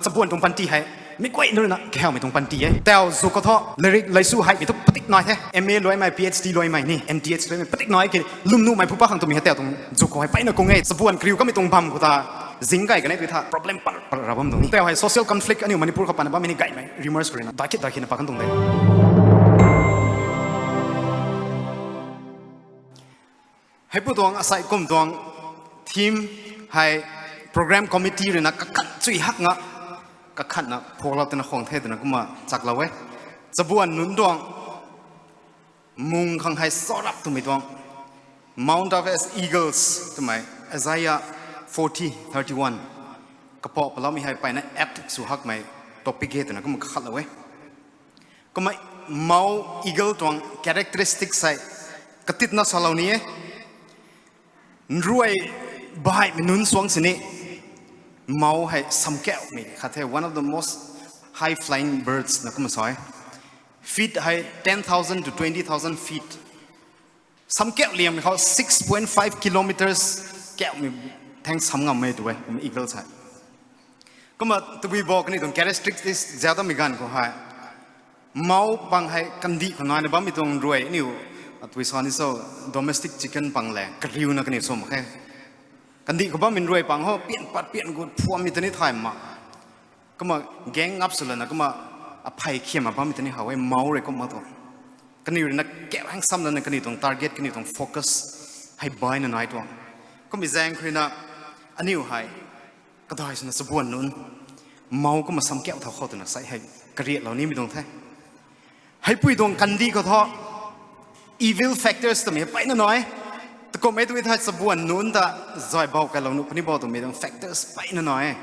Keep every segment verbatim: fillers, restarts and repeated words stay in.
Chabuan tuang panty hei mi guay nunc ruina kahaumei tuang panty e. Tau zu khou thu lyric laisu heimei thu padik nai the. M A luaimei, P H D luaimei ni, M T H luaimei padik nai ke, lwmnuhmei phu pa khang twmei hei tau tuang zu khou hei peyna kung e. Chabuan kariu kamei tuang bam khou ta zing gay kanei tui tha problem par par ra bam tuang ni. Tau hei social conflict aniu Manipur khou pana bammei ni gaymei rumors khou ruina daikhit daikhitna pa kan tuang de. Heipu tuang asei kum tuang theme hei program committee ruina kakhan chui hak nga, kakhanna phoklou twna khwang the twna kumna chaklou e. Chabuan nunc tuang mung khang hei sarap twmei tuang, Mount up as eagles twmei, Isaiah forty thirty one. Kapou paloumei hei peyna apt sw hakmei topic e twna kumna kakhatlou e. Kumna mou, eagle tuang characteristics hei katitna salou ni e. Nruai baihmei nunc suang sini mou hei samkauhmei khat the, one of the most high flying birds na kumna sa e. Feet hei ten thousand to twenty thousand feet. Samkauh liangmei khou six point five kilometers kauhmei thang sam ngammei tu e, kumna eagle hei. Kumna tabui bo kaniw tuang characteristics zautamei ganv khou hei, mou pang hei kandih khou naina bammei tuang nruai aniu, atui sa ni so, domestic chicken pang le kariuna kaniw sw mak khe. Kandih khou bammei nruai pang ho pian pat pian gut phuammei ta ni thay ma. Kumna gang up swlana kumna aphey khiamna bammei ta ni how e, mou rui kumna tuang. Kaniw ruina kauh hang sam lana kaniw tuang target, kaniw tuang focus hei baina nai tuang. Kummei zaeng khou ruina aniu hei kadai swna chabuan nunc mou kumna samkauh thau khou twna sei hei kariatlou nimei tuang the. Heipui tuang kandih khou thu evil factors twmei hei peyna nai. Takumhmei tui thei chabuan nunc ta zay bau kailou nuh puni bo twmei tuang factors peyna nai.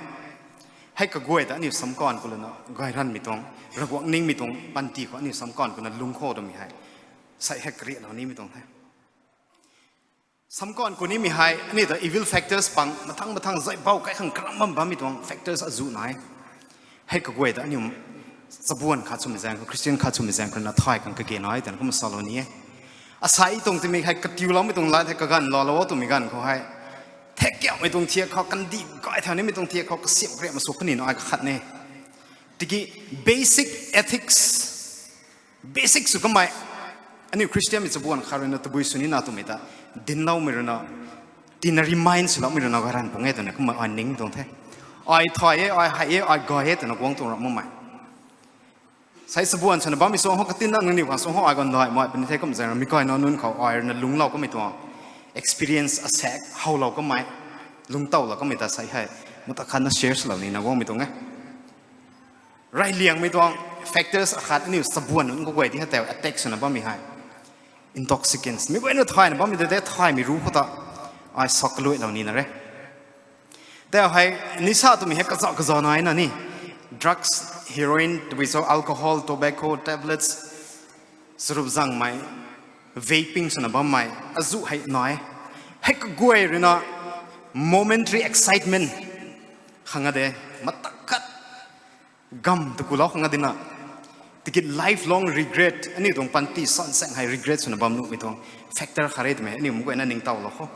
Hei kaguay ta aniu samkanv khou lana gay ranmei tuang, Ravguangc ningmei tuang panty khou aniu samkanv khou na lungc khou twmei hei sei hei kariatlou nimei tuang the. Samkanv khou nimei hei aniu ta evil factors pang mathang mathang zay bau kai khang karam bam bammei tuang factors azuh nai. Hei kaguay ta aniu chabuan khat swmei zaeng khou, Christian khat swmei zaeng khou na thay khang kage nai twna kumna salou ni e. Asei tuang twmei hei katiuloumei tuang lat hei kaganv loulou o twmei ganv khou hei, thek kauhmei tuang thiak khou, kandih gay thau nimei tuang thiak khou kasiamh kariak masuk khou ni na ai kakhat ne. Tiki basic ethics, basic sw kamei, aniu Christianmei chabuan khat ruina tabui sw nina twmei ta dinloumei ruina, tina remind swloumei ruina gay ran pung e twna kumna ai ning tuang the. Ai thay e, ai hei e, ai gay e twna guang tuang ram makmei. Sei chabuan swna bammei suang ho katinna nangniw khang suang ho ai gan daihmei puni the kum zaeng ramei kai na nunc khou ai ruina lungclou kamei tuang experience asaekc howlou kamei, lungctowlou kamei ta sei hei muta khatna share swlou nina guangmei tuang e. Reyliangmei tuang factors akhat aniu chabuan nunc kaguay di hei tau attack swna bammei hei intoxicants. Mi guayna thayna bammei ta de thaymei ru khou ta ai sak kaluailou nina re. Tau hei nisa twmei hei kazauh kazauh naina ni. Drugs, heroin, tabui cho alcohol, tobacco, tablets, sarup zangmei, vaping swna bammei azuh hei nai. Hei kaguay ruina momentary excitement khang a de, matak khat gam takulou khang a dina. Tiki lifelong regret, aniu tuang panty sansaeng hei regret swna bam nuhmei tuang factor khat re twmei aniu mi guayna ningtowlou khou.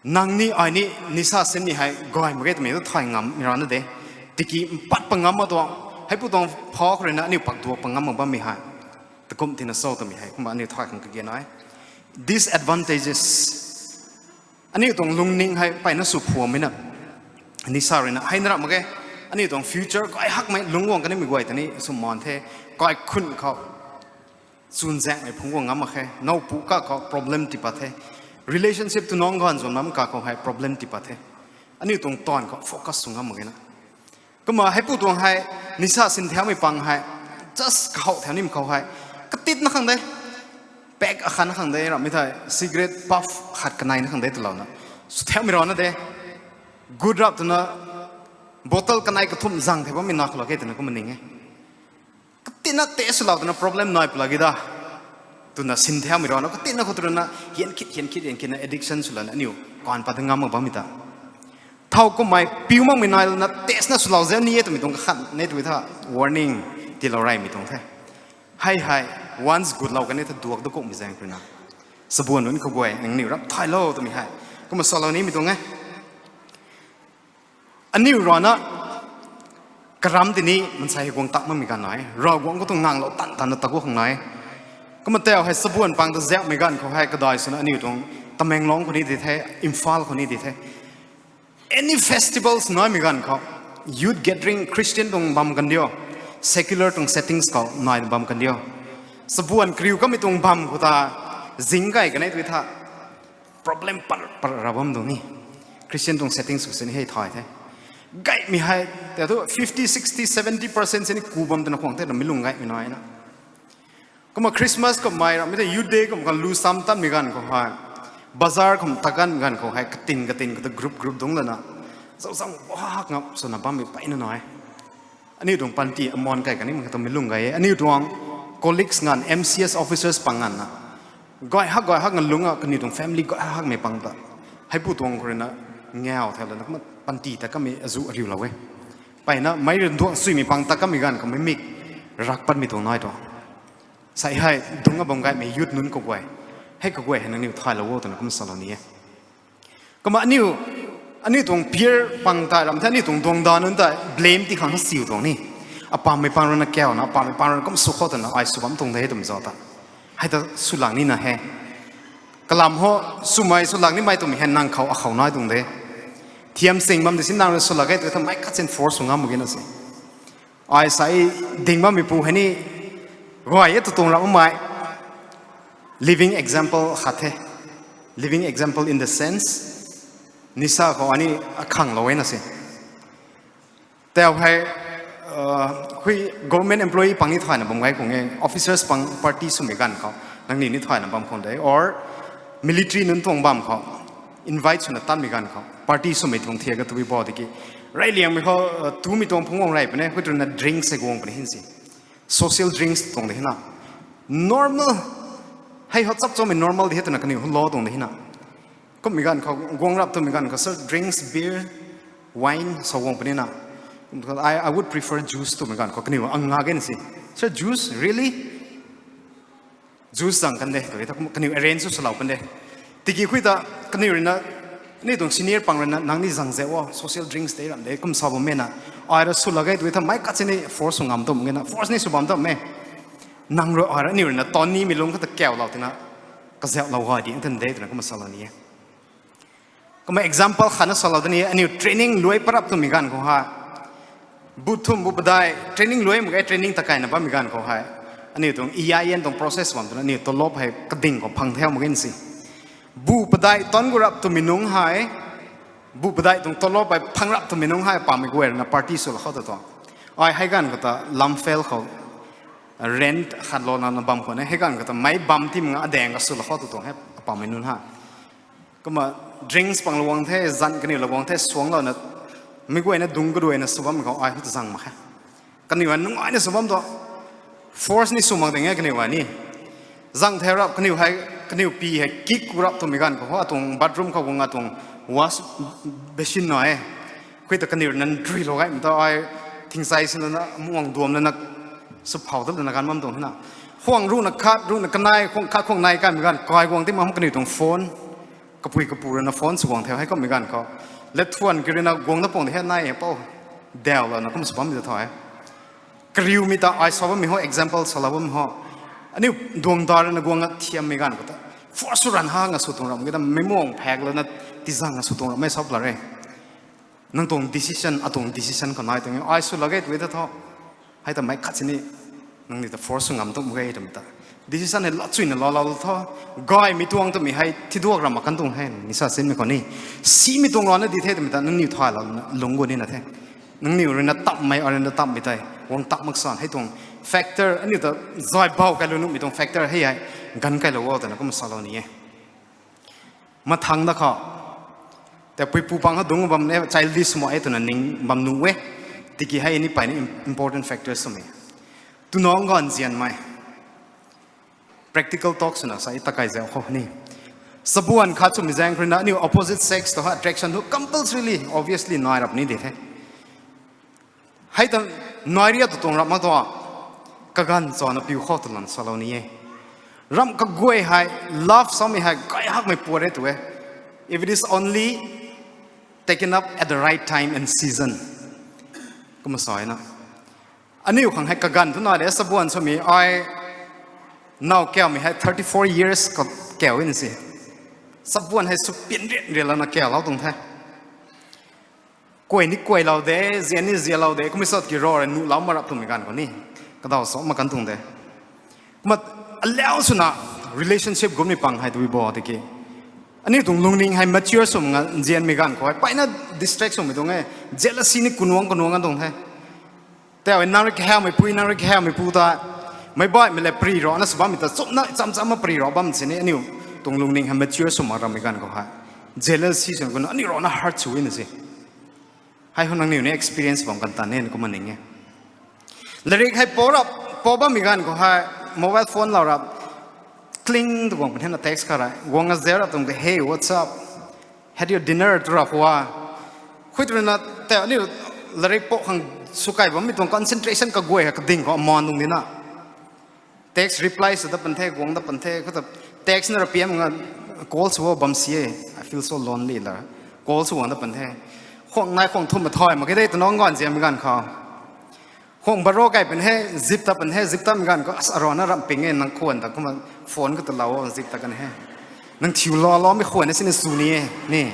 Nang ni ai ni nisa sinmei hei gay mak ge twmei tu thay ngam rana de. Tiki mpat pa ngam ma tuang, heipu tuang pha khou ruina aniu pakduak pa ngam mak bammei hei. Takum tina cho twmei hei kumna aniu thay khang kage nai. Disadvantages. Aniu tuang lungning hei peyna sw phuammei na. Nisa ruina hei na ram mak ge. Aniu tuang future kai hakmei lungc guang kanimei guay ta ni sw maan the. Kaikhun khou chunzaenghmei phungc guang ngam mak khe. Nowpu ka khou problem tiipat the. Relationship tu nang ganv zuan lam ka khou hei problem tiipat the. Aniu tuang taanv khou focus sw ngam mak ge na. Kumna heipu tuang hei nisa sin thaumei pang hei just kahow thau nimei khou hei katitna khang de, pack akhatna khang de, rammei thei cigarette puff khat kaneina khang de twlouna sw thaumei rana de. Gut rap twna bottle kanei kathumh zang thei bammei na khou lak ge twna kumna ning e. Katina taste swlou twna problem nai pw lak ge da twna sin thaumei rana katina khou twna hian khit hian khit hian khitna addiction swlouna aniu kaanv pat ngam mak bammei ta. Thau kummei piu makmei nai lana taste na swlou ze ni e twmei tuang kakhat ne twmei tha warning tiilou reymei tuang the. Hei hei once gutlou kani tha duak da kummei zaeng khou ruina chabuan nunc kaguay nangniw rap thaylou twmei hei kumna salou nimei tuang e. Aniu rana karam tini mansei hei guang tak makmei ganv nai. Ravguangc khou tuang nganglou tan tanna ta gu khang nai. Kumna tau hei sabuan pang ta ziakmei ganv khou hei kadai swna aniu tuang Tamenglong khou ni di the, Imphal khou ni di the. Any festivals naimei ganv khou, youth gathering, Christian tuang bam kan dio, secular tuang settings khou nai bam kan dio. Sabuan kariu kamei tuang bam khou ta zing gay kanei tui tha problem par par ra bam tuang ni. Christian tuang settings khou sini hei thay the. Gaymei hei, tei thu fifty, sixty, seventy percent sini ku bam twna khwang the na mi lung gaymei naina. Kumna Christmas kummei ramhmei tei youth day kum kan lu sam tanmei ganv khou hei, bazar kum takan ganv khou hei katin katin khou ta group group dungc lana, zau zang hak ngap swna bammei peyna nai. Aniu tuang panty amon kai kanimei khou ta mi lung gay e. Aniu tuang colleagues nganv, M C S officers pang nganvna, gay hak gay hak ngalungc a kaniw tuang family gay hak hakmei pang ta, heipu tuang khou ruina ngau thau lana kumna panty ta kamei azu ariulou e. Peyna meic rui nduang suimei pang ta kamei ganv khou mei mik rak patmei tuang nai tuang. Sei hei dungc a bam gaymei youth nunc kaguay, hei kaguay hei nangniw thaylou o twna kum salou ni e. Kumna aniu, aniu tuang peer pang tei ram the, aniu tuang duangda nunc tei blame ti khang siu tuang ni. Apammei pang ruina kauna, apammei pang ruina kum sw khou twna ai sw bam tuang de twmei zauc ta, hei ta swlak nina he. Kalam ho, swmei swlak nimei twmei hei nang khou akhou nai tuang de. Thiam sing bam di si nang rui swlak e tw tha meic khat sin force sw ngam mak ge na si. Ai sa ding bammeipu hei ni guay e tu tuang ram makmei living example khat the. Living example in the sense, nisa khou ani akhanglou e na si. Tau hei, hui government employee pang ni thayna bam gay khang e, officers pang party swmei ganv khou, nangniw ni thayna bam khang de, or military nunc tuang bam khou, invite swna tanmei ganv khou, party swmei tuang thiak ka tui bo tiki, reyliangmei khou, tumei tuang phungc guang rey puni, hui twna drinks hei guang puni hin si. Social drinks tuang de hina. Normal. Hei ho chap chomei normal di he twna kaniw hu lo tuang de hina. Kummei ganv khou guang rap twmei ganv khou, sir, drinks, beer, wine sa guang puni na. I, I would prefer juice twmei ganv khou kaniw ang nga ge na si. Sir, juice, really? Juice zang kan de, tw ta kaniw arrange sw swlou kan de. Tiki khui ta, kaniw ruina, ni tuang senior pang ruina nang ni zang ze o, social drinks tei ram de kum sa bammei na. Ai ra swlak ge tw tha meic khat sini force sw ngam tum ge na, force ni sw bam tum e. Nang rui ai ra aniu ruina tonimei lung khou ta kaulou tina, kazauhlou gay di tan de twna kum salou ni e. Kumna example khatna salou da ni, aniu training luai parap twmei ganv khou hei, bu thum bu padai training luai mak ge, training ta kaina bammei ganv khou hei, aniu tuang E I N tuang process bam twna aniu tolop hei kading khou phang thau mak ge si. Bu padai tan gu rap twmei nungc hei, bu padai tuang tolop hei phang rap twmei nungc hei pammei guay ruina party swlou khou tu tuang. Ai hei ganv khou ta Lamphel khou rent khat louna na bam khou ne, hei ganv khou ta meic bam ti mak nga adaeng ka swlou khou tu tuang hei pammei nunc hei. Kumna drinks pang lou guang the, zan kaniw lou guang the, suanglouna, mei guayna dungc kaduaina sw bammei khou ai hu ta zang mak khe. Kaniw hei nungaina sw bam tu, force ni sw mak ding e kaniw hei ni. Zang the rap kaniw hei, kaniw pi hei kick rap twmei ganv khou atuang bathroom khou guang atuang wash basin na e. Khui ta kaniw ruina nruilou gaymei ta ai, thingchai sinana muang duam lana, sw phau ta lana ganv bam tuang hina. Khwang ruhna khat, ruhna kanei, khwang khat khwang nai kaimei ganv kai guang ti mak kaniw tuang phone. Kapui kapu ruina phone sw guang the hei kummei ganv khou, let thuan ki ruina guang na pang de he nai hei pou, daulouna kum sw bammei ta tha e. Kariumei ta ai sa bammei ho, example salou bammei ho. Aniu duangda ruina guang a thiammei ganv khou ta, force sw ran ha nga sw tuang ram ge ta, mei muang phak lana tizang nga sw tuang ram mei sap la re. Nang tuang decision, atuang decision khou nai tuang e, ai swlak ge tw ta tho. Hei ta meic khat sini, nangniw ta force sw ngam tum ge twmei ta. Decision hei lat chuina lou lou tho. Gaymei tuang twmei hei thiduak ram mak kan tuang hei, nisa sinmei khou ni. Simei tuang rana di the twmei ta, nangniw thay lou lung gu nina the. Nangniw ruina tapmei, ai ruina tapmei tei guang tak mak san hei tuang factor, aniu ta zay bau kai lou nuhmei tuang factor hei hei, ganv kailou o twna kum salou ni e. Mathangna khou, ta puipu pang khou dungc bam e, childish mo e twna ning bam nuh e. Tiki hei ni peyna im-, important factors swmei. Twna ganv zianmei. Practical talk swna sa i takai zau khou ni. Sabuan khat swmei zaeng khou ruina aniu opposite sex ta attraction thu compulsorily, obviously nai rap ni di the. Hei ta nai ria tu tuang rap mak tu, kaganv chana piu khou twlan salou ni e. Ram kaguay hei, love samei hei gay hakmei puat e tu e. If it is only taken up at the right time and season. Kumna sa na. Aniu khang hei kaganv thu na de, sabuan swmei ai naw kaumei hei thirty four years ka kau in si. Sabuan hei sw pian rian rian lana kaulou tuang the. Kuay ni kuaylou de, zian ni zianlou de, kummei sat ki ro rui nuh lau marap twmei ganv khou ni. Kadaw sa mak kan tuang de. Kumna alau swna relationship gummei pang hei twi bo tiki. Aniu tuang lungning hei mature swm nga nzianmei ganv khou hei. Paina distract swmei tuang e. Jealousy ni kunuang kunuang kan tuang the. Tei nang rui kahawmei pui, nang rui kahawmei pu ta. Meic baihmei le pri ro, na sw bammei ta chumna cham cham ma pri ro bam sini aniu tuang lungning hei mature swm mak rammei ganv khou hei. Jealousy swna kuna aniu rana hurt sw na si. Hei hou nangniw ni experience bam kan tan e kumna ning e. Larik hei po rap, po bammei ganv khou hei mobile phone lou rap, cling tu guang pun hena text kha rei. Guang a zau rap tuang te, "Hey, what's up? Had your dinner?" tu rap khou a. Khui tu na tei aniu larik po khang sw kai bammei tuang concentration kaguay hei kading khou aman tuang di na. Text reply sw dat pan the, guang dat pan the, khou ta text na ra piam nga call sw bam si e, I feel so lonely la. Call sw guang dat pan the. Khwang nai khwang thum ma thay mak ke de, twna nganv ziammei ganv khou. Khwang baro kai pan he, zip ta pan he, zip tamei ganv khou, as arana ramh ping e, nang khwan ta kumna phone khou ta lou, zip ta kan he. Nang thiu lou loumei khwan na sini sw ni e, ni.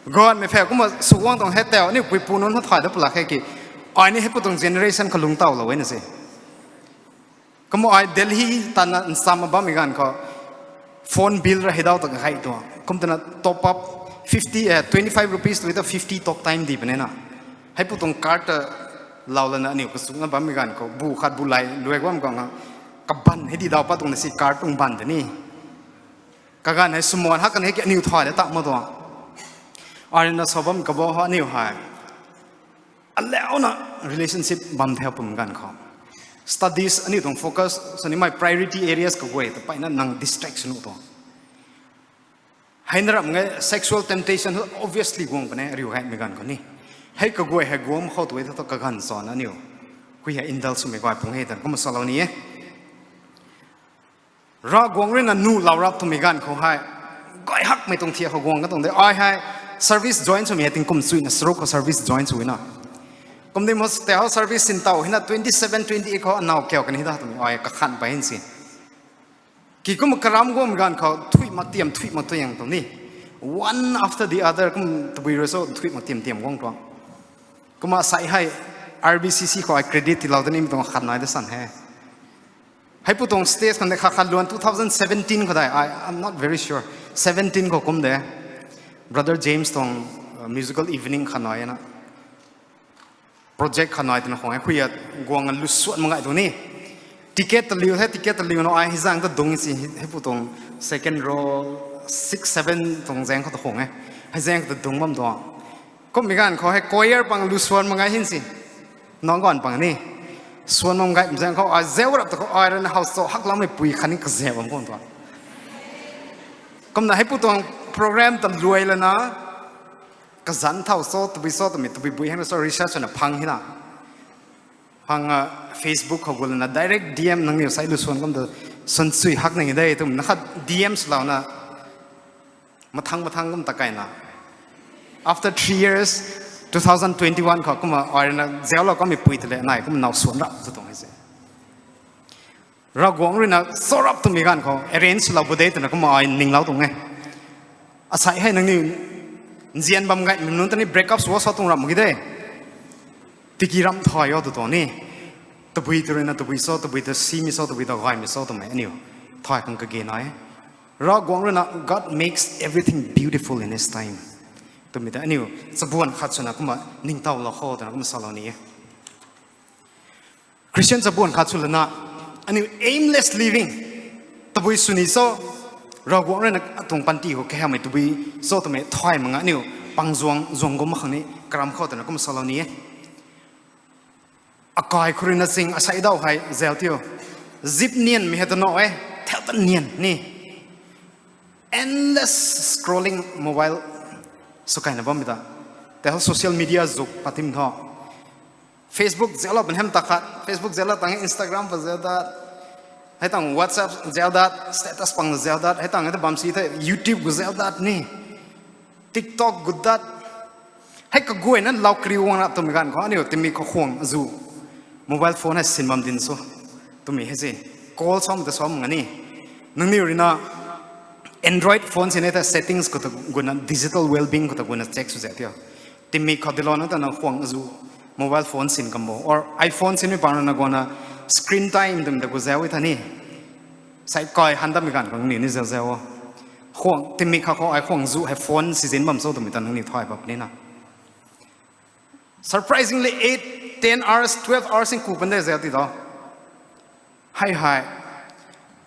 Ganvmei phe kumna sw guang tuang he tei, aniu puipu nunc hou thay dat pla khe ki. Ai ni heipu tuang generation kalung tawlou e na se. Kumna ai Delhi tana nsam bammei ganv khou phone bill ra hei daw ta gay tuang. Kum tana top up fifty, eh, twenty five rupees tw ta fifty talk time di pune na. Heipu tuang card ta lou lana aniu kasukna bammei ganv khou bu khat bu lai luai guang guang a. Kaban hei di daw pat tuang na si card tuang ban de ni. Kaganv hei sumon hak kan hei ki aniu thay de tak ma tuang. Arina sa bam kabo ha aniu hei. Alauna relationship bam thau pum ganv khou. Studies aniu tuang focus, sw nimei priority areas kaguay ta paina nang distraction u tuang. Hei na ramh nge sexual temptation obviously guang pune, ariu gaymei ganv khou ni. Hei kaguay hei guang khou tu e thu kaganv chana aniu. Hui hei indulge swmei guay pung hei tan kumna salou ni e. Ravguangc rui na nuh lou rap twmei ganv khou hei. Gay hakmei tuang thiak khou guang ka tuang de. Ai hei service join swmei hei tingkum chuina charuk khou service join sw na. Kum di mo tei service sin taw hina twenty seven, twenty eight khou anaw kiu kan hi da twmei ai kakhan pai hin si. Ki kum karam guangmei ganv khou thuy mak tiam, thuy mak tiam tuang ni. One after the other kum tabui rui so thuy mak tiam tiam guang tuang. Kumna sai hei R B C C khou ai credit tilou ta ni mi tuang khat nai da san he. Heipu tuang stage khang de kha kha luan two thousand seventeen khou dai, I, I'm not very sure. Seventeen khou kum de. Brother James tuang, uh, musical evening kha nai na. Project kha nai twna khwang e, khuya guang a lu suan mak ngai tuang ni. Ticket ta liu the, ticket ta liu na ai hei zaeng ta dung si, heipu tuang second row, six, seven tuang zaeng khou ta khwang e. Hei zaeng ta dung bam tuang. Kummei ganv khou hei choir pang lu suan mak ngai hin si. Nang ganv pang ni. Suan mak ngai zaeng khou ai zau rap ta khou ai rui na house cho hak lamei pui khatni kazau bam khwang tuang. Kumna heipu tuang program ta luai lana. Kazanc thau so, tabui so, twmei, tabui bui hang so, research na phang hina. Phang, ah, Facebook khou gu lana direct D M nangniw sai lu suan kum ta suan sui hak nang de, twmei na khat D M swlouna. Mathang mathang kum ta kaina. After three years, two thousand twenty-one khou kumna, ai rui na zau lou kummei pui ta le, nai kum naw suan rap tu tuang hei se. Ravguangc rui na, so rap twmei ganv khou, arrange lou bu de twna kumna ai ninglou tuang e. Asai hei nangniw, nzian bam gaymei nunc ta ni break up sw so tuang ram mak ge de. Tiki ram thay o tu tuang ni. Tabui ta rui na, tabui so, tabui ta simei so, tabui ta gaymei so twmei aniu. Thay khang kage nai. Ravguangc rui na, God makes everything beautiful in his time. Twmei ta aniu, chabuan khat swna kumna, ningtow lou khou twna kumna salou ni e. Christian chabuan khat sw lana, aniu aimless living, tabui sw ni so, Ravguangc rui na atuang panty khou kahamei tabui so twmei thay mak nga aniu pang zuang, zuang gum mak khang ni karam khou twna kumna salou ni e. Akai khou rui na ching asai daw hei zau tiu. Zip nianmei hei ta naw e, thau ta nian ni. Endless scrolling mobile sw kaina bammei ta. Tei hou social media zuk patim tho. Facebook zau lou pun hem ta khat, Facebook zau lou tang Instagram pa zau dat. Hei tang WhatsApp zau dat, status pang zau dat, hei tang hei ta bam si the YouTube gu zau dat ni. TikTok gu dat. Hei kaguayna lau kariu guang rap twmei ganv khou aniu timik khou khwang azu mobile phone hei sin bam din so twmei hei se. Call sam ta sam nga ni. Nangniw rui na Android phone sin e ta settings khou ta guna, digital well-being khou ta guna check sw zat tio. Timik khou dilou na ta na khwang azu mobile phone sin kam bo or iPhone sinmei pang rui na guangna screen time twmei ta gu zau e tha ni. Sai kai han datmei ganv khou nangniw ni zau zau o. Khwang timik kha khou ai khwang zu hei phone sizin bam cho twmei ta nangniw thay bap ni na. Surprisingly, eight, ten hours, twelve hours in ku pan de zau ti da. Hei hei.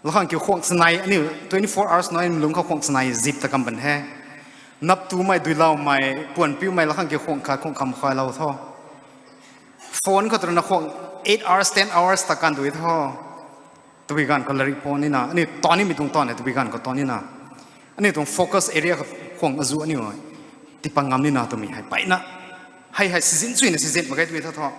Lakhang kiu khwang sanei aniu twenty four hours nai lung khou khwang sanei zip ta kam pan he. Nap tumei duiloumei puan piumei lakhang kiu khwang khat khwang kham khailou tho. Phone khou twna khwang eight hours, ten hours ta kan dui tho. Tabui ganv khou larik phone nina aniu taw nimei tuang tawn e tabui ganv khou taw nina. Aniu tuang focus area khou khwang azu aniu tipang ngam nina twmei hei mpeyna. Hei hei sizin chuina sizin mak ge tui tha tho.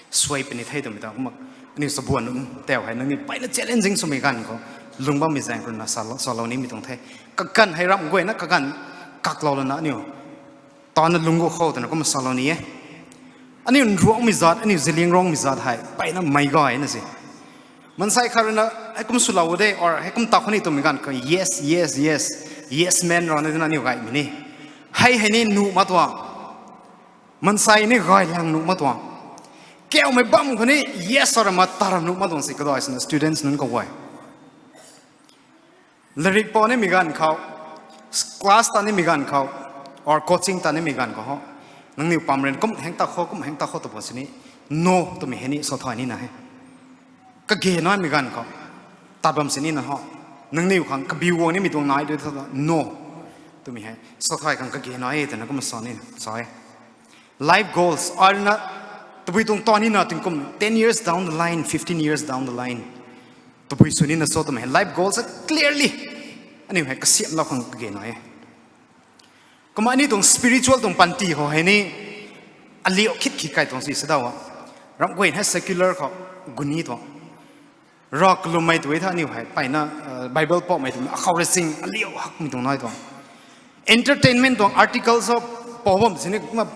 Suai puni the twmei ta kumna aniu sabuan nunc tau hei nangniw mpeyna challenging swmei ganv khou lung bammei zaeng khou na salou, salou nimei tuang the. Kaganv hei ramh guayna kaganv kaklou lana aniu tana lung gu khou twna kumna salou ni e. Aniu Nruangmei zat, aniu Zeliangrongmei zat hei mpeyna meic gayna se. Mansei khat rui na hei kum swlou de or hei kum ta khou ni twmei ganv khou yes, yes, yes, yes man rana dina aniu gaymei ni. Hei hei ni nuh mak tuang. Mansei ni gay lang nuh mak tuang. Kaumei bam khou ni yes or ma taram nuh mak tuang si kadai sina students nunc kaguay. Larik pou nimei ganv khou, class ta nimei ganv khou, or coaching ta nimei ganv khou ho. Nangniw pam rui kum heng ta khou, kum heng ta khou tw bo sini, no twmei hei ni sa thay nina he. Kage naimei ganv khou, tat bam sini na ho. Nangniw khang kabiu guang nimei tuang nai tw tha no twmei hei sa thay khang kage nai e twna kumna sa ni sa e. Life goals are na tabui tuang tawn nina tingkum ten years down the line, fifteen years down the line. Tabui sw nina so twmei hei life goals a clearly aniu hei kasiamlou khang kage nai e. Kumna aniu tuang spiritual tuang panty khou hei ni aliu khit khit kai tuang si sa daw a. Ramh guay hei secular khou guni tuang. Rav kalummei tw tha aniu hei mpeyna Bible poumei twmei akhou rui sing aliu hakmei tuang nai tuang. Entertainment tuang articles of pou bam sini kumna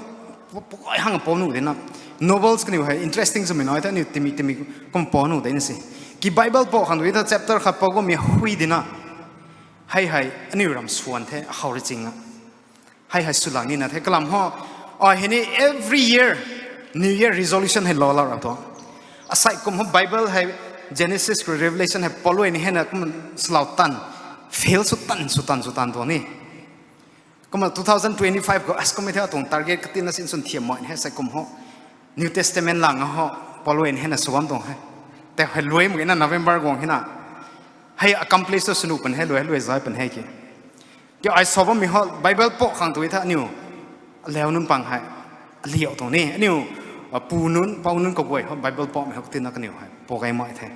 pukai hang pou nuh dina. Novels kaniw hei interesting swmei nai tha aniu timi timi kum pou nuh dina si. Ki Bible pou khang tw tha chapter khat pou gummei hui dina. Hei hei aniu ram swan the akhou rui ching a. Hei hei swlang nina the kalam ho. Ai hei ni every year New Year resolution hei lou lou ra tuang. Asei kum ho Bible hei Genesis khou Revelation hei pouluai ni hei na kum swlou tan. Fail sw tan, sw tan, sw tan tuang ni. Kumna two thousand twenty-five khou as kum e the atuang target katina sin swn thiam mai hei sei kum ho. New Testament lang ho pouluai ni hei na sw bam tuang hei. Tei hei luai mak na November guang hei na. Hei accomplish sw sunu pan hei luai, luai zai pan hei ki. Kiu ai sa bammei ho Bible pou khang tw tha aniu. Aleu nunc pang hei. Aliu tuang ni aniu pu nunc, pou nunc kaguay ho Bible poumei ho katina kaniw hei pou gay mai the.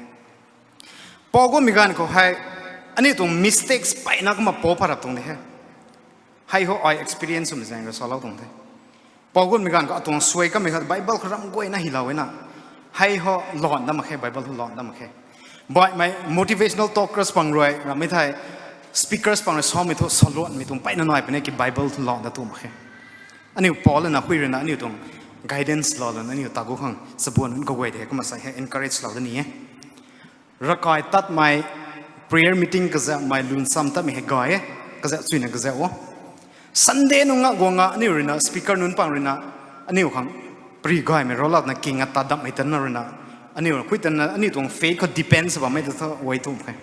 Pou gummei ganv khou hei aniu tuang mistakes mpeyna kumna pou pharap tuang de he. Hei ho ai experience swmei zaeng rui salou tuang the. Pou gummei ganv khou atuang suai kamei khat Bible khou ramh guayna hilou e na. Hei ho lan dam mak khe, Bible khou lan dam mak khe. Baihmei motivational talkers pang rui rammei thei speakers pang rui samei thu saluanmei tuang mpeyna nai puni ki Bible thu lan da tu mak khe. Aniu Paul na hui rui na aniu tuang guidance lou lana aniu tagu khang sabuan nunc kaguay de kumna sai hei encourage lou da ni e. Ravkai tatmei prayer meeting kazauhmei lunsam tatmei hei gay e, kazauh chuina kazauh o. Sunday nung nga guang nga aniu rui na speaker nunc pang rui na aniu khang pri gaymei rou latna king a tat dammei tanna rui na aniu khui tanna aniu tuang faith khou depend sa bammei ta tha guay tum khe.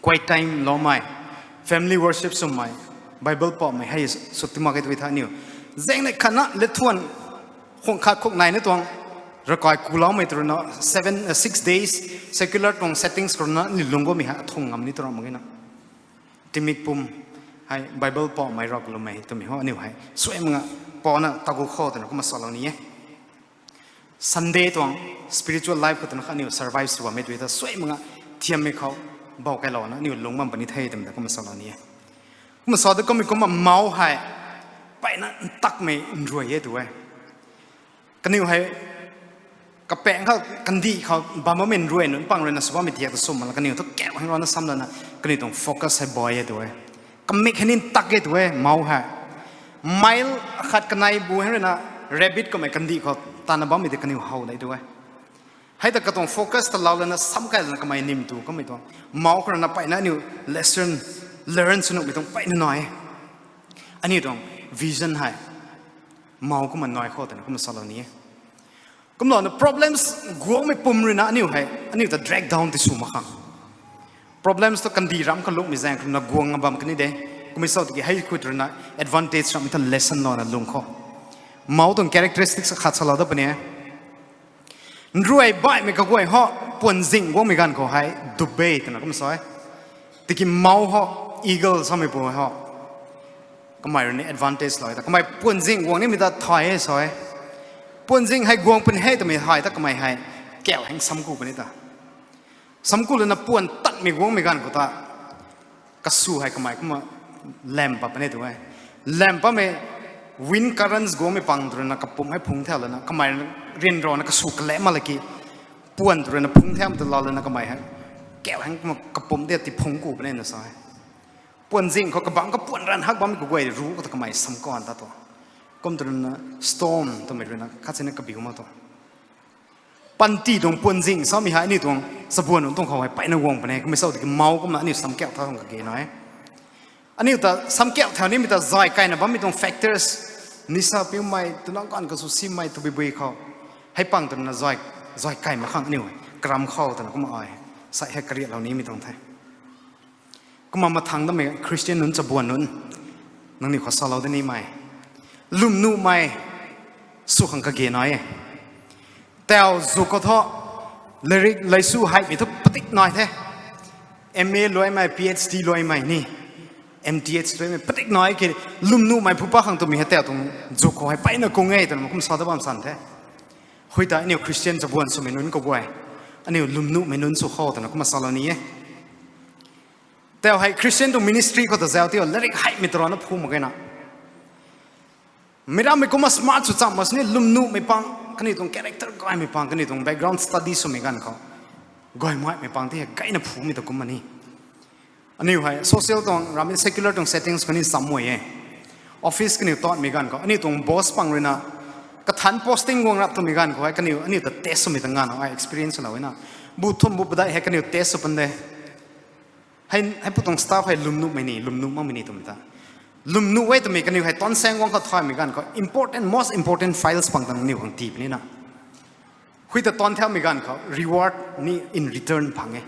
Quiet time loumei, family worship swmei, Bible poumei hei sw ti mak khe tw tha aniu. Zaeng nei khatna lethuan khwang khat khwang nai na tuang ravkai kuloumei tw rui na seven, six days secular tuang settings khou rui na aniu lung gummei hei athung ngam ni tw ra mak ge na. Timik pum hei Bible poumei rav kalummei twmei ho aniu hei suai mak nga pouna tagu khou twna kumna salou ni e. Sunday tuang spiritual life khou twna kha aniu survive sw bammei tw tha suai mak nga thiammei khou bou kailouna aniu lung bam puni the twmei ta kumna salou ni e. Kumna sa da kummei kumna mou hei mpeyna ntakmei nruai e tw e. Kaniw hei kapaeng kha kandih khou bam bammei nruai nunc pang rui na sw bammei tiak ta sw mak la kaniw thu kau hang rana sam lana kaniw tuang focus hei boi e tw e. Kamik hei ni ntak e tw e mou hei. Mile Khat kanei bu hei ruina rabbit kamei kandih khou tana bammei tei kaniw how dei tu e. Hei ta katuang focus ta lau lana sam kai lana kamei nim tu kamei tuang. Mou khou ruina mpeyna aniu lesson learn sw nuhmei tuang mpeyna nai e. Aniu tuang vision hei mou kumna nai khou twna kumna salou ni e. Kumlouna problems guangmei pum ruina aniu hei, aniu ta drag down ti sw mak khang. Problems tu kandih ram kalungmei zaeng khou ruina guang bam kani de. Kummei sau tiki hei khou ruina advantage rammei ta lesson louna lung khou. Mou tuang characteristics khat salou dat puni e. Nruai baihmei kaguay ho, puan zing guangmei ganv khou hei, dube twna kum sa e. Tiki mou ho, eagle samei pu ho. Kamei ruina advantage lou e ta. Kamei puan zing guang nimei ta thay e sa e. Puan zing hei guang pun hei twmei hei ta kamei hei. Kau heng samku puni ta. Samku lana puan tatmei guangmei ganv khou ta. Kasu hei kamei kumna lam pat puni tu e. Lam patmei wind currents guangmei pang tu ruina kapumc hei phungc thau lana kamei ryanrana kasu kalem mak laki puan tu ruina phungc thau tu lou lana kamei hei. Kau heng kumna kapumc de ti phungc ku puni na sa e. Puan zing khou kabangc kapuan ranv hak bammei kaguay ru khou ta kamei samkan ta tu. Kum tu ruina storm twmei ruina khat sina kabiu mak tu. Panty tuang puan zing samei hei aniu tuang chabuan nunc tuang khou hei mpeyna guang puni e. Kummei sau tiki mou kumna aniu samkau thau khang kage nai e. Aniu ta samkau thau nimei ta zay kaina bammei tuang factors. Nisa piumei, twna ganv kasu simei, tabui bui khou. Hei pang twna zay, zay kai mak khang aniu hei karam khou twna kumna ai. Sai hei kariatlou nimei tuang the. Kumna mathang damei Christian nunc chabuan nunc. Nangniw khou salou da nimei. Lwmnuhmei sw khang kage nai e. Tau zu khou thu, lairik laisu heimei thu padik nai the. M A luaimei, P H D luaimei ni, M T H luaimei padik nai ki, lwmnuhmei phu pa khang twmei hei tau tuang zu khou hei mpeyna kung e twna kum sa da bam san the. Hui ta aniu Christian chabuan swmei nunc kaguay. Aniu lwmnuhmei nunc sw khou twna kumna salou ni e. Tau hei Christian tuang ministry khou ta zau tio, lairik heimei ta rana phu mak ge na. Meic rammei kumna smart sw cham mak sini lwmnuhmei pang, kaniw tuang character gaymei pang, kaniw tuang background study swmei ganv khou. Gaymaimei pang ti hei gayna phumei ta kumna ni. Aniu hei social tuang, rammei secular tuang settings khou ni cham e. Office kaniw tatmei ganv khou, aniu tuang boss pang ruina, kathan posting guang rap twmei ganv khou hei, kaniw, aniu ta test swmei ta nganv ai experience lou na. Bu thum bu padeih hei kaniw test sw pan de. Hei, hei pu tuang staff hei lwmnuhmei ni, lwmnuh makmei ni twmei ta. Lwmnuh e twmei kaniw hei tan saeng guang khou thaymei ganv khou important, most important files pang tang niw khang tii puni na. Hui ta tan thaumei ganv khou reward ni in return phang e.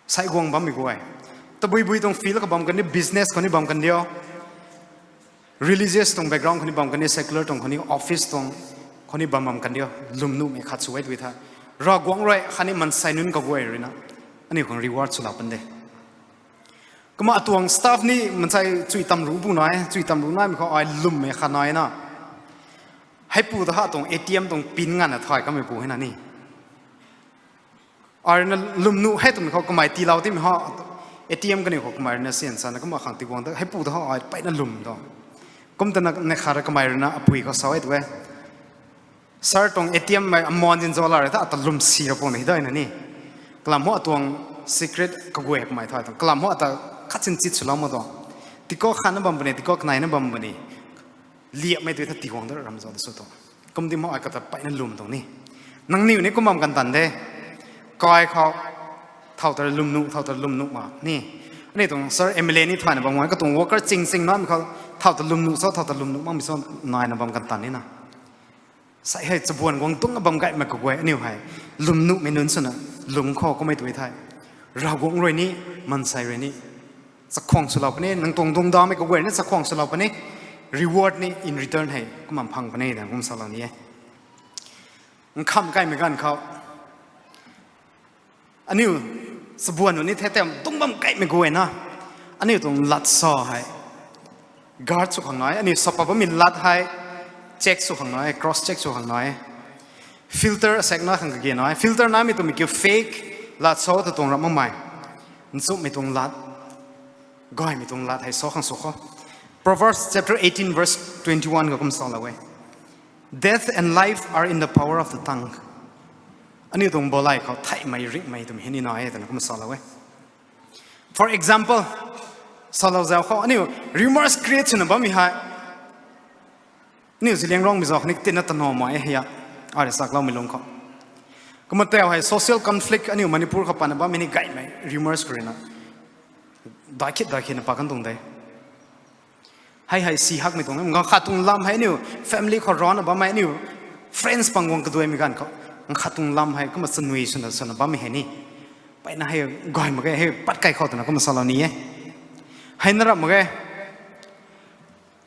Sai guang bammei guay. Tabui bui tuang field khou bam kan di, business khou ni bam kan dio. Religious tuang background khou ni bam kan di, secular tuang khou ni, office tuang khou ni bam bam kan dio. Lwmnuhmei khat sw e twmei tha. Ravguangc rui khatni mansei nunc kaguay ruina aniu khang reward swlou pan de. Kumna atuang staff ni mansei chui tam ru bu nai, chui tam ru naimei khou ai lwmmei khat nai na. Heipu ta ha tuang A T M tuang pin nganvna thay kamei pu hei na ni. Ai ruina lwmnuh hei twmei khou kamei tiilou timei ha, A T M kaniw khou kamei ruina sian sana kumna khang tiguang ta heipu ta ha ai mpeyna lwm tuang. Kum tana neih khat rui kamei ruina apui khou sa e tu e. Sir tuang A T M mei aman zin zau la rui ta ata lwm si ra puni hei dai na ni. Kalam ho atuang secret kaguay kamei thay tuang. Kalam ho ata khatsin chit swlou mak tuang. Tikou khatna bam puni, tikou kaneina bam puni. Liapmei tui tha tiguang da ram zau da sw tuang. Kum di mo ai kata mpeyna lwm tuang ni. Nangniw ni kum bam kan tan de. Kai khou, thau ta lwmnuh, thau ta lwmnuh ma ni. Aniu tuang Sir M L A ni thayna bam ngai, katuang worker ching ching namei khou, thau ta lwmnuh sa, thau ta lwmnuh makmei sa naina bam kan tan ni na. Sai hei chabuan guang tungna bam gaymei kaguay aniu hei. Lwmnuhmei nunc swna lwm khou kummei tui thei. Ravguangc rui ni, mansei rui ni. Chakhwang swlou puni, nang tuang dungc damei kaguay ni chakhwang swlou puni. Reward ni in return hei kumna phang puni twna kum salou ni e. Nkham kaimei ganv khou. Aniu chabuan nunc ni the tem dungc bam kaimei guay na. Aniu tuang lat sa hei. Guard sw khang nai, aniu sapa bammei lat hei. Check sw khang nai, cross check sw khang nai. Filter asaekc na khang kage nai. Filter naimei twmei kiu fake lat sa ta tuang ram makmei. Nchumhmei tuang lat. Gaymei tuang lat hei sa khang sw khou. Proverbs chapter eighteen verse twenty-one khou kum salou e. Death and life are in the power of the tongue. Aniu tuang balay khou theihmei ringhmei twmei hei ni nai e twna kum salou e. For example, salou zau khou aniu rumors create swna bammei hei. Aniu Zeliangrongmei zauc khatni tina tanow mai hei a, ai rui sakloumei lung khou. Kumna tau hei social conflict aniu Manipur khou patna bammei ni gaymei rumors khou ruina daikhit daikhitna pat kan tuang de. Hei hei si hakmei tuang, ganv khat tuang lam hei aniu family khou rana bammei aniu friends pang guang kaduaimei ganv khou, ganv khat tuang lam hei kumna chanui swna swna bammei hei ni, mpeyna hei gay mak ge, hei pat kai khou twna kumna salou ni e. Hei na rap mak ge.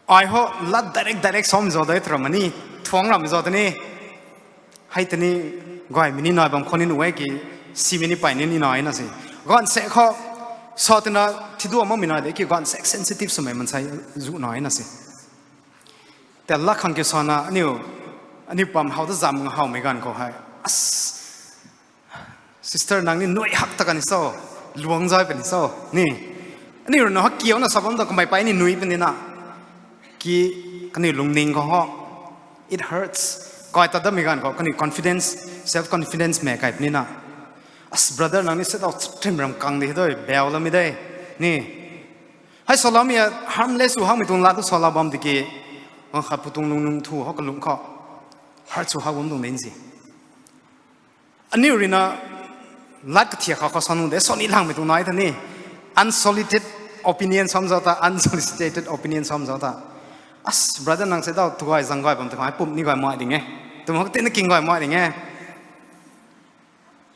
Ai ho lat direct direct sam zauc de twra mani, thuang ram zauc tei ni. Hei tei ni gaymei ni nai bam khou ni nuh e ki, simei ni pey ni ni nai na si. Ganv sek khou sa twna thidua makmei nai de ki, ganv sek sensitive swmei mansei zu nai na si. Tei lat khang kiu sana aniu, aniu pam how ta zam howmei ganv khou hei, as, sister nang ni nuai hak ta kan so, luang zai puni so ni. Aniu rui na hak kiuna sa bam ta kamei pey ni nui puni na. Ki, kaniw lungning khou ho, it hurts. Kai ta dammei ganv khou kaniw confidence, self confidence mei kai puni na. As brother nang ni se tau trim ram kang di doi, bau lamei de. Ni. Hei saloumei a harmless sw hakmei tuang lat tu salou bam di ki. Ganv khat pu tuang lung nung thu ho kalung khou. Hurt sw hak bam tuang de si. Aniu rui na lat kathiak khou khou sa nung de, sa ni langmei tuang nai ta ni. Unsolicited opinion sam zauc ta, unsolicited opinion sam zauc ta. As brother nang se tau tu gay zang gay bam tu khang pum ni gay mai ding e. Tum hak tina king gay mai ding e.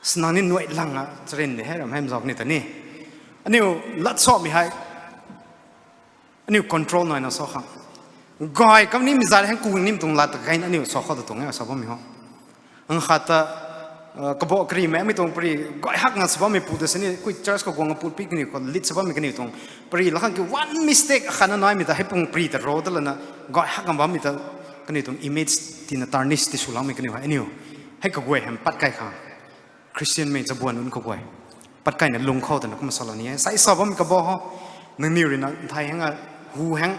As nang ni nuai lang a charin de hei ram hei zauc ni ta ni. Aniu lat samei hei aniu control naina sa khang. Gay kam nimei zat hei ku nimei tuang lat ta gain aniu sa khou ta tuang e sa bammei ho. Ganv khat ta, kabah karimei mi tuang pari gay hak nga sa bammei pu ta sini, kui church khou guang put pi kaniw khou lit sa bammei kaniw tuang pari la khang ki one mistake khatna naimei ta hei pung pari ta ro ta lana gay hak nga bammei ta kaniw tuang image tina tarnish ti swloumei kaniw hei aniu. Hei kaguay hei pat kai khang. Christian mei chabuan nunc kaguay pat kaina lung khou twna kumna salou ni e. Sai sa bammei kabah ho. Nangniw rui na nthai hang a, hu hang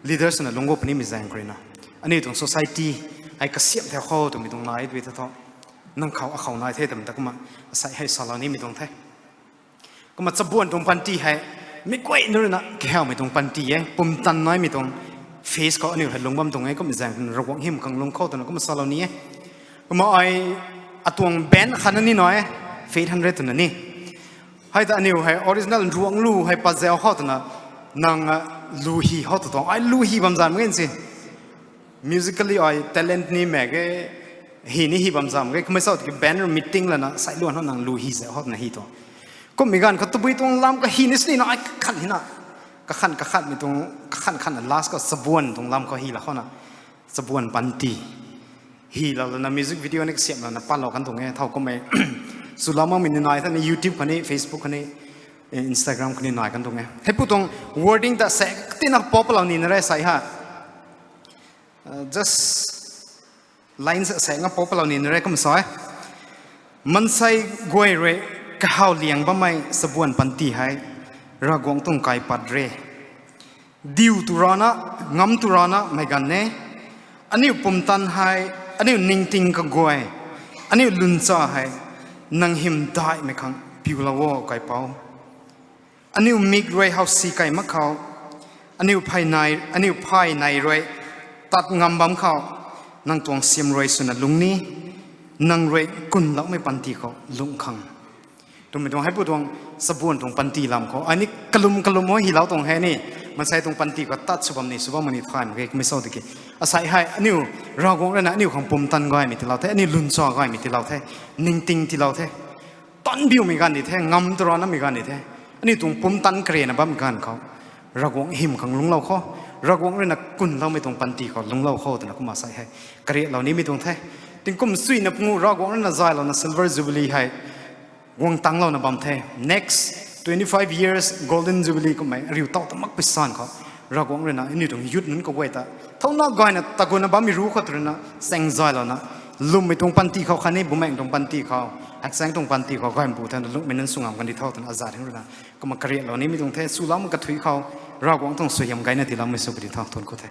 leaders na lung gu punimei zaeng khou rui na. Aniu tuang society hei kasiam thau khou twmei tuang nai tui ta thu. Nang khou akhou nai the twmei ta kumna sai hei salou nimei tuang the. Kumna chabuan tuang panty hei, mi guay nunc rui na kahawmei tuang panty e, pumtan naimei tuang phase khou aniu hei lung bam tuang e, kumna zaeng Ravguangc hym khang lung khou twna kumna salou ni e. Kumna ai atuang band khatna ni nai e, Faith Hundred twna ni. Hei ta aniu hei original Nruanglu hei pat zau khou twna, nang, a, lu hy khou tw tuang, ai lu hy bam zan mak e si. Musically ai talent ni mak ge, hy ni hy bam zam ge, kumna sa tiki band meeting lana sailuan khou nang lu hy zau khou twna hy tuang. Kummei ganv khou tabui tuang lam kahy ni sini na ai kakhan hyna. Kakhan kakhanmei tuang, kakhan khanna last khou chabuan tuang lam khou hy la khou na. Chabuan panty. Hy la lana music video ni kasiam lana patlou kan tuang e, thau kummei. Swlou makmei ni nai thani YouTube khou ni, Facebook khou ni, eh, Instagram khou ni nai kan tuang e. Hei pu tuang wording ta se, tina pop lou ni na re sai ha. Uh, just lines se nga pop lou ni na re kumna sa e. Mansei guay rui kahaw liang bammei chabuan panty hei Ravguangc tuang kaipat re. Diu tu rana, ngam tu rana mei ganv e. Aniu pumtan hei, aniu ningting kaguay, aniu luncha hei, nang hymdaihmei khang piulou o Kaipouc. Aniu mik rui howsi kai mak khou, aniu phay nai, aniu phay nai rui tat ngam bam khou, nang tuang siam rui swna lung ni, nang rui kunloumei panty khou lung khang. Twmei tuang hei pu tuang chabuan tuang panty lam khou, ai ni kalum kalum o hylou tuang hei ni, mansei tuang panty khou tat sw bam ni, sw bam ni thay mak ge, kumna sa tiki. Asei hei, aniu Ravguangc rui na aniu khang pumtan gaymei tiilou the, aniu luncha gaymei tiilou the, ningting tiilou the. Tanbiumei ganv di the, ngam tu ranamei ganv di the. Aniu tuang pumtan karena bammei ganv khou Ravguangc hym khang lungclou khou, Ravguangc rui na kunloumei tuang panty khou lungclou khou twna kumna sai hei kariaklou nimei tuang the. Tingkum suina pungu Ravguangc rui na zaylouna Silver Jubilee hei guang tanglouna bam the. Next twenty-five years Golden Jubilee kummei riu tau ta mak pisan khou Ravguangc rui na aniu tuang youth nunc kaguay ta thauna gayna tagunna bammei ru khou tu rui na chaeng zaylouna lwmmei tuang panty khou khatni bumaengc tuang panty khou, hakchaeng tuang panty khou gaymei pu thena lungmei nunc sw ngam kan di tho twna azat heng rui na kumna kariaklou nimei tuang the. Swloumei kathui khou Ravguangc tuang suaihiam gayna tiiloumei sw puni tho, thuanc ku the.